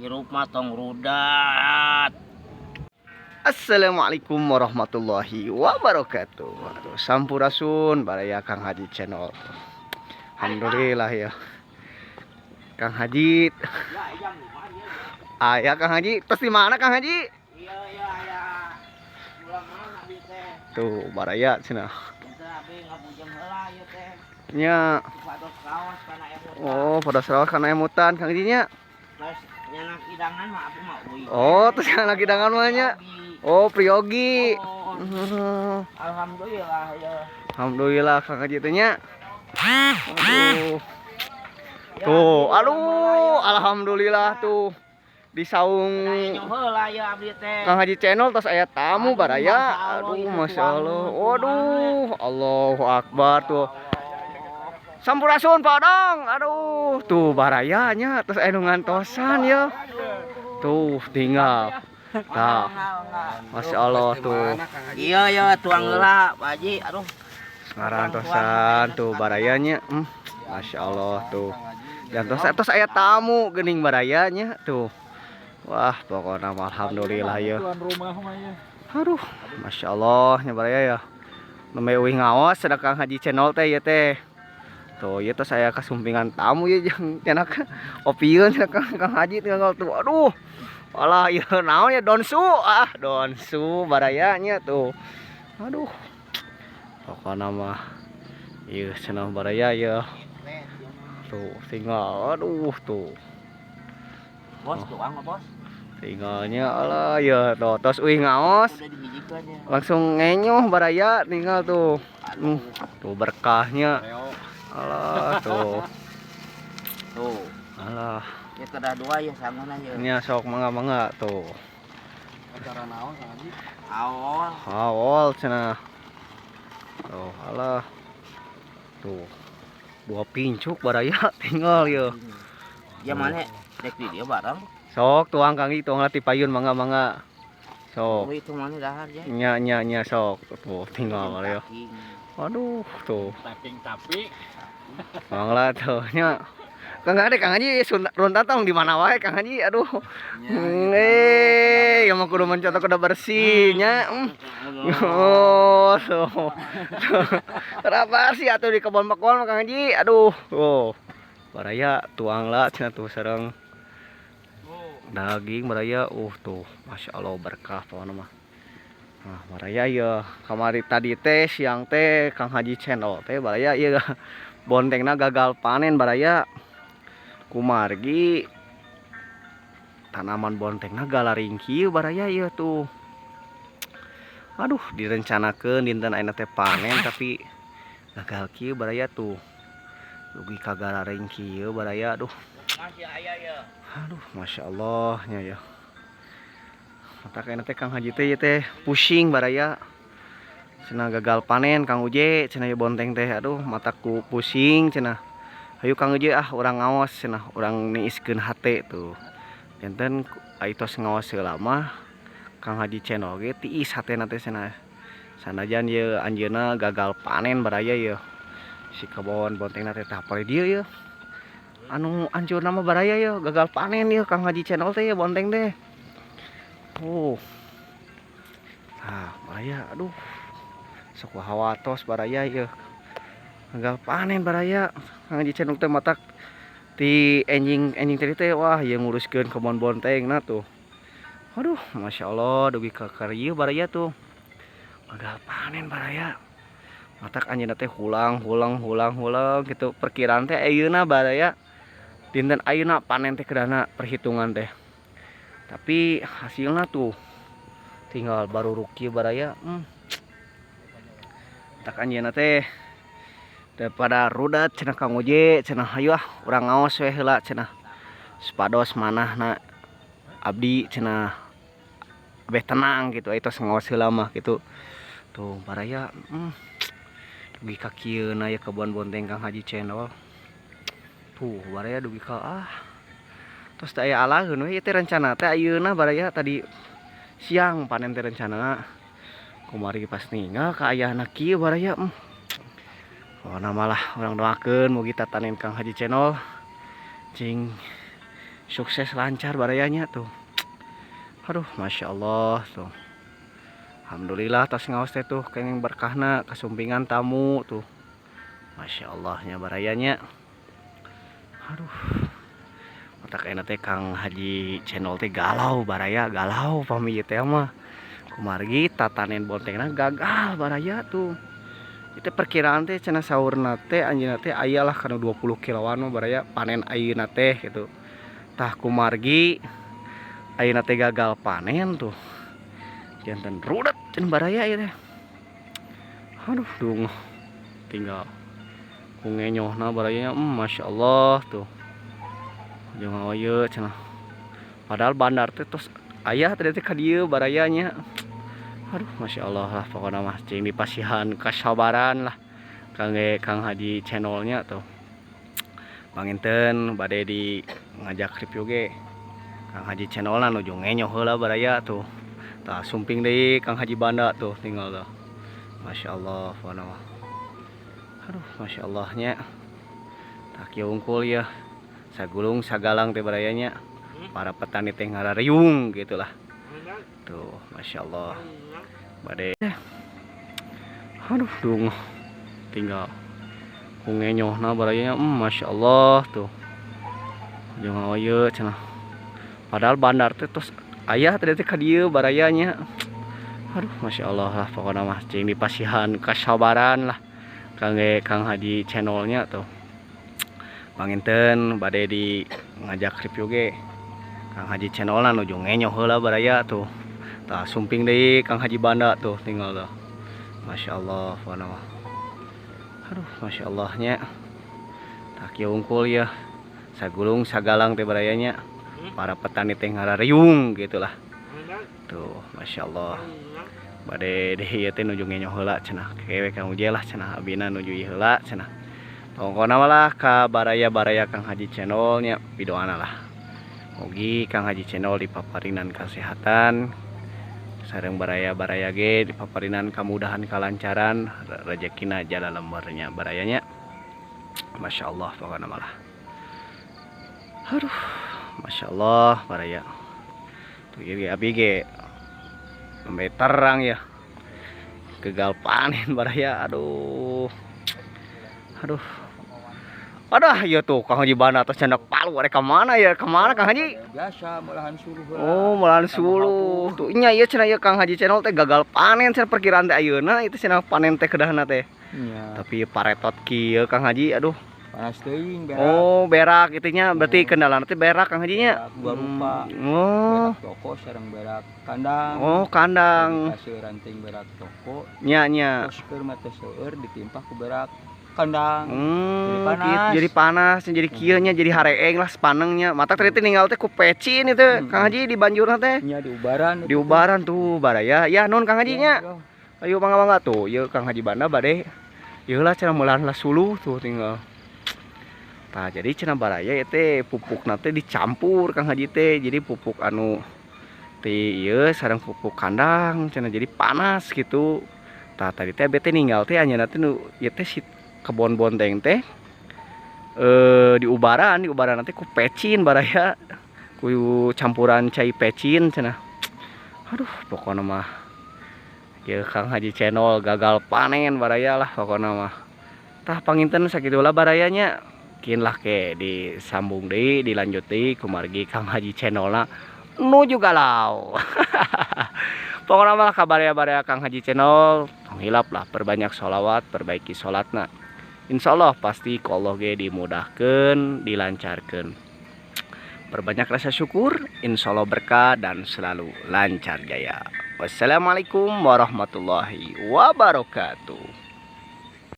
Hirup mah tong rudat. Assalamualaikum warahmatullahi wabarakatuh. Aduh, sampurasun baraya Kang Haji Channel. Alhamdulillah ya. Kang Haji. Aya Kang Haji, terus di mana, Kang Haji? Iya iya Pulang mana abi teh? Tuh, baraya cenah. Ente abi ngabujeng heula ieu teh. Nya. Pados raos kana emutan. Oh, pada sarawak kana emutan Kang Haji nya. Terus nyanak hidangan mah abi mah euy. Oh, terus nyanak hidangan mah nya. Oh, priyogi. Oh, alhamdulillah ya. Alhamdulillah Kang Haji teh nya. Aduh. Tuh, aduh, alhamdulillah tuh di saung Heula ya abdi teh. Kang Haji Channel tos aya tamu Aduh, baraya. Masya Allah, Aduh, itu Masya Allah. tuang. Waduh, Allahu Akbar tuh. Sampurasun, Pak Dong. Aduh, tuh barayanya terus aya nu ngantosan ya. Tuh, tinggal. Tah, Masya Allah tuh. Iya ya, tuang heula, Pak Haji. Aduh. Ngarantosan tuh barayanya. Masya Allah tuh. Dan tos tos aya tamu geuning barayanya tuh. Wah, pokoknya mah alhamdulillah ya. Tuan rumah mah ya. Aduh, Masya Allah nya baraya ya. Nembe uih ngaos ada Kang Haji Channel teh ya teh. Tuh, ieu teh saya kasumpingan tamu ya jeung cenah opieun cenah Kang Kang Haji tinggal tuh. Aduh. Alah, ieu naon ya, donsu, ah, donsu barayanya tuh. Aduh. Pokokna mah ieu cenah baraya ya. Tuh, tinggal, aduh tuh. Bos, tuang mah, Bos. Tinggalnya alah ya tuh, tos uih ngaos. Udah dihijikeun ya. Langsung ngenyoh baraya tinggal tuh. Tuh berkahnya. Alah tuh. Tuh. Alah. Ya kedah dua ya sanguna ya. Ini sok mangga mangga tuh. Acara naon, Kang Haji? Awal. Awal cenah. Tuh, alah. Tuh. Dua pincuk baraya tinggal ya. Ya mana dek di dia bareng. Sok tuang, Kang, tuang lah ti payun, mangga mangga. Sok. Oh, itu mana dahar ya. Nya nya nya sok. Tuh tinggal baraya. Aduh, tuh. Daging sapi. Mangga tuh nya. Kang ada Kang Haji runtat tong di mana wae, Kang Haji, aduh. Ya mah kudu mencontoh kudu bersih nya. Oh, tuh. Kenapa sih atuh di kebon bakwan mah, Kang Haji? Aduh. Oh. Baraya tuang lah cenah tuh sareng daging baraya. Tuh, Masya Allah berkah pokokna mah. Nah, baraya ya kamari tadi teh siang teh Kang Haji Channel teh baraya ya bontengna gagal panen baraya. Kumargi tanaman bontengna galaring kieu baraya ieu tuh. Aduh, direncanakeun dinten ayeuna teh panen tapi gagal kieu baraya tuh. Dugi ka galaring kieu baraya, aduh. Masih aya ya. Aduh, Masya Allah nya ya. Mata kayaknya teh Kang Haji teh ieu teh pusing baraya. Cenah gagal panen, Kang Uje, cenah ieu bonteng teh, aduh mataku pusing cenah. Hayu, Kang Uje, ah, urang ngaos cenah, urang niiskeun hate tuh. Janten ai tos ngaos heula mah Kang Haji Channel ge tiis hatena teh cenah. Sanajan ye anjeunna gagal panen baraya ye. Si kebon bontengna teh tah poe dieu ye. Anu hancurna mah baraya ye gagal panen ye Kang Haji Channel teh ye bonteng teh. Oh. Tah, baraya, aduh. Sok hawatos baraya ye. Gagal panen baraya. Kang Haji Channel teh matak ti enjing enjing tadi teh wah ieu nguruskeun kebon bontengna tuh. Aduh, Masya Allah dugi ka kieu baraya tuh. Gagal panen baraya. Matak anjeunna teh hulang hulang hulang hulang gitu. Perkiraan teh ayeuna baraya dinten ayeuna panen teh kedana perhitungan teh. Tapi hasilnya tuh tinggal baru ruki baraya. Tak anjeunna teh daripada rudat cenah, Kang Uje cenah, hayu ah urang ngaos we heula cenah. Supados manahna abdi cenah beh tenang gitu tos ngaos heula mah gitu. Tuh baraya, Dugi ka kieuna ya kebon bonteng Kang Haji Channel. Tuh baraya dugi ka ah. Terus teh aya alaheun we ieu teh rencana teh ayeuna baraya, tadi siang panen teh rencana. Kumari pas ninggal ka ayahna kieu baraya. Pokona malah urang doakeun mugi tatanen Kang Haji Channel cing Sukses lancar barayanya tuh. Aduh, Masya Allah tuh. Alhamdulillah tos ngaos teh tuh kenging berkahna kasumpingan tamu tuh. Masya Allahnya barayanya. Aduh. Matak enak teh Kang Haji Channel teh galau baraya, galau pami ieu teh mah. Kumargi tatanen bontengna gagal baraya tuh. Itu perkiraan teh cenah saurna teh anjeunna teh aya lah kana 20 kiloan mah baraya panen ayeuna teh gitu. Tah kumargi ayeuna teh gagal panen tuh. Janten rudet cenah baraya ieu teh. Aduh, dung tinggal ku ngenyohna baraya, Masya Allah tuh. Jeung ieu cenah. Padahal bandar teh tos aya teh ka dieu barayanya. Aduh, Masya Allah lah pokoknya mah cing dipasihan kesabaran lah kangge Kang Haji Channelnya tuh. Panginten bade di ngajak review ge Kang Haji Channelna nuju ngenyoh heula baraya tuh. Tah sumping deui Kang Haji Banda tuh tinggal tuh. Masya Allah pokoknya mah. Aduh, Masya Allahnya. Tah kieu unggul ya. Sagulung sagalang teh barayanya. Para petani teh ngarariung gitulah. Tuh, Masya Allah. Bade. Aduh, dung tinggal ku ngenyohna barayanya, Masya Allah tuh. Jeung ieu cenah. Padahal bandar teh tos aya teh ka dieu barayanya. Aduh, Masya Allah lah pokoknya mah cing dipasihan kesabaran lah kangge Kang Haji Channelnya tuh. Panginten bade di ngajak review ge Kang Haji Channelna nuju ngenyoh heula baraya tuh. Tah sumping deui Kang Haji Banda tuh tinggal tuh. Masya Allah pokoknya mah. Aduh, Masya Allahnya. Tah kieu unggul ya. Sagulung sagalang teh barayanya. Para petani teh ngarariung gitulah. Tuh, Masya Allah. Bade deui ieu teh nuju ngenyoh heula cenah. Kewe Kang Uje lah cenah abina nuju ieu heula cenah. Pokona malah ka baraya-baraya Kang Haji Channelnya pidoana lah. Mugi Kang Haji Channel dipaparinan kesehatan sareng baraya-baraya ge dipaparinan kemudahan kalancaran rezekina jala lembarnya barayanya. Masya Allah pokoknya malah. Aduh, Masya Allah baraya. Tuh ieu ge abi ge nembe terang ya. Gagal panen baraya. Aduh. Aduh. Aduh, iya tuh Kang Haji Banda atas candak palu rek ka mana ya? Kemana Kang Haji? Biasa melahan suluh. Oh, melahan suluh. Tuh nya ieu cenah ieu Kang Haji Channel teh gagal panen cenah perkiraan teh ayeuna itu cenah panen teh kedahna teh. Iya. Tapi paretot kieu Kang Haji, aduh. Panas teuing berak. Oh, berak itunya berarti kendalana teh berak Kang Haji nya. Berak dua rupa. Oh. Berak toko sareng berak kandang. Oh, kandang. Kasih ranting berak toko. Nya nya. Terus keur mah teh seueur ditimpah ku berak kandang. Jadi panas. Gitu, jadi panas, jadi kieu nya, jadi hareeng lah sepanengnya. Mata teh ninggal teh ku pecin itu Kang Haji di banjurna teh. Nya di ubaran. Di ubaran tuh baraya. Ya nun Kang Haji nya. Ayo mangga-mangga tuh, ieu Kang Haji Banda bade. Ieu lah cenah meulah lah suluh tuh tinggal. Tah jadi cenah baraya ieu teh pupukna teh dicampur Kang Haji teh. Jadi pupuk anu ti ieu sareng pupuk kandang cenah jadi panas gitu. Tah tadi teh bete ninggal teh anjeunna teh nu ieu teh si kebon bonteng teh di ubaran nanti ku pecin baraya, ku campuran cai pecin cenah. Aduh, pokoknya mah ya Kang Haji Channel gagal panen baraya lah pokoknya mah. Tah panginten sakitu lah barayanya. Kin lah ke disambung deui, dilanjut deui kumargi Kang Haji Channelna nuju galau. Pokoknya mah kabaraya-baraya Kang Haji Channel tong hilap lah perbanyak sholawat, perbaiki sholatna. Insya Allah pasti ku Allah ge dimudahkan, dilancarkan. Perbanyak rasa syukur, insya Allah berkah dan selalu lancar jaya. Wassalamualaikum warahmatullahi wabarakatuh.